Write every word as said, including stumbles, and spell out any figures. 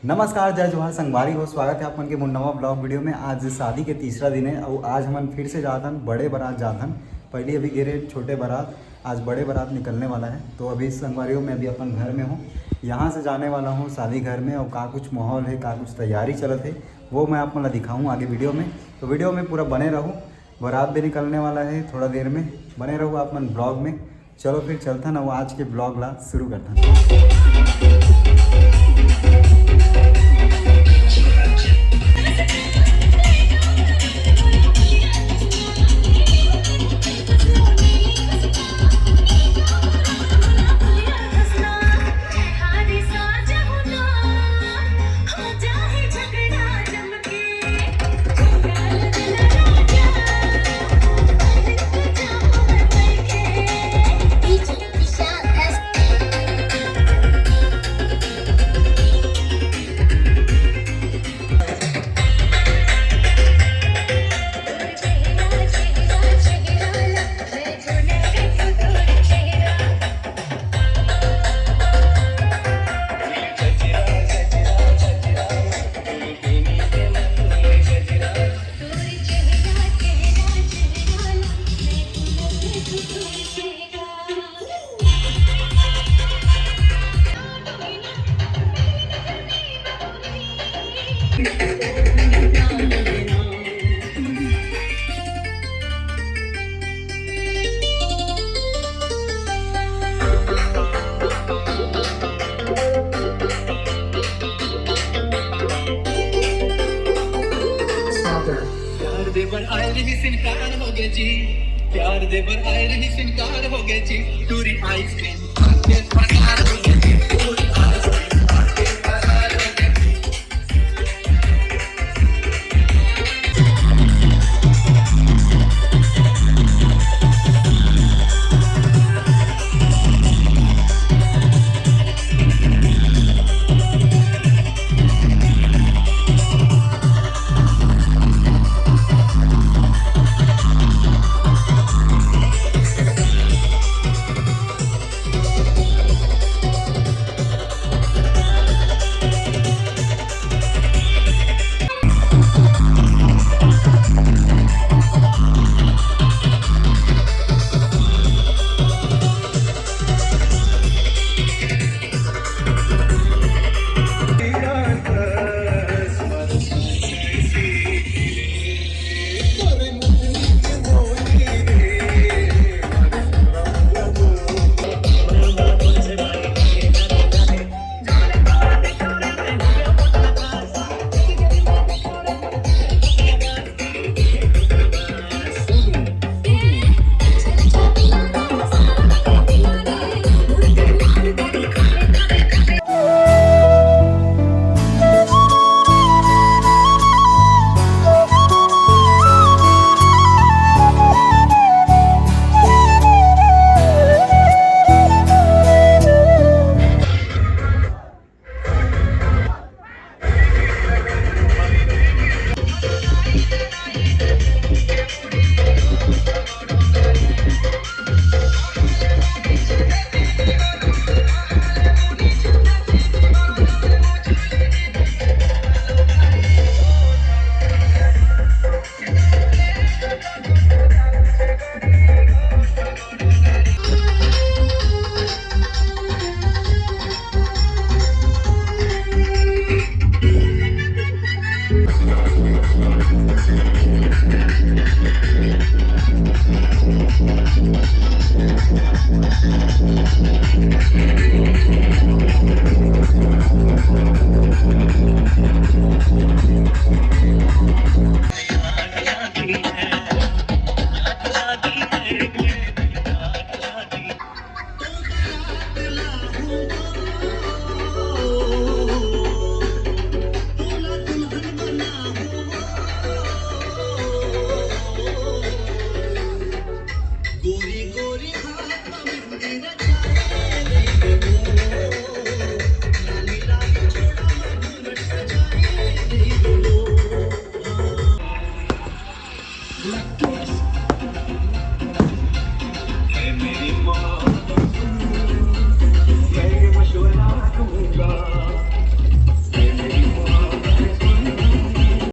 नमस्कार, जय जोहार संगवारी हो, स्वागत है आप मन के मोर नवा ब्लॉग वीडियो में। आज शादी के तीसरा दिन है और आज हमन फिर से जात हन, बड़े बारात जात हन। पहली अभी गे रहे छोटे बारात, आज बड़े बारात निकलने वाला है। तो अभी संगवारी हो, मैं अभी अपन घर में हूँ, यहाँ से जाने वाला हूँ शादी घर में। और का कुछ माहौल है, का कुछ तैयारी चलत है, वो मैं आप मन ला दिखाऊँ आगे वीडियो में। तो वीडियो में पूरा बने रहू, बारात भी निकलने वाला है थोड़ा देर में, बने रहू आप मन ब्लॉग में। चलो फिर चलथन अउ आज के ब्लॉग ला शुरू करथन। प्यार दे बर आए रहिस इनकार हो गे जी, प्यार दे बर आए रहिस इनकार हो गे जी, टूरी आइसक्रीम।